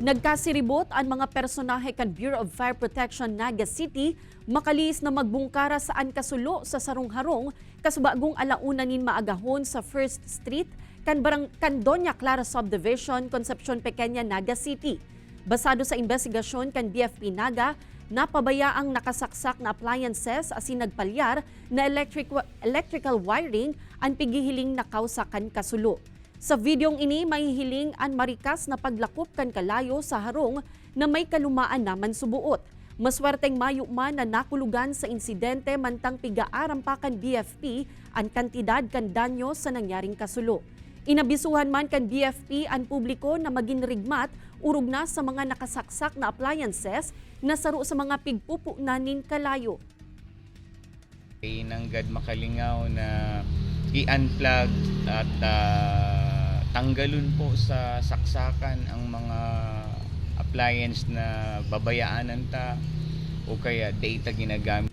Nagkasiribot ang mga personahe kan Bureau of Fire Protection Naga City makalis na magbungkara sa an kasulo sa sarong-harong kasubagong 1:00 nin maagahon sa First Street kan barang kan Doña Clara Subdivision, Concepcion Pequeña, Naga City. Basado sa investigasyon kan BFP Naga, napabaya ang nakasaksak na appliances asin nagpalyar na electrical wiring ang pigihiling na kausa kan kasulo. Sa videong ini, mahihiling ang marikas na paglakop kan kalayo sa harong na may kalumaan naman subuot. Maswerteng mayo man na nakulugan sa insidente mantang pigaaram pa kan BFP ang kantidad kan danyo sa nangyaring kasulo. Inabisuhan man kan BFP ang publiko na maging rigmat urog na sa mga nakasaksak na appliances na saro sa mga pigpupunan nin kalayo. Ay nanggad makalingaw na i-unplug at tanggalon po sa saksakan ang mga appliance na babayaanan ta o kaya data ginagamit.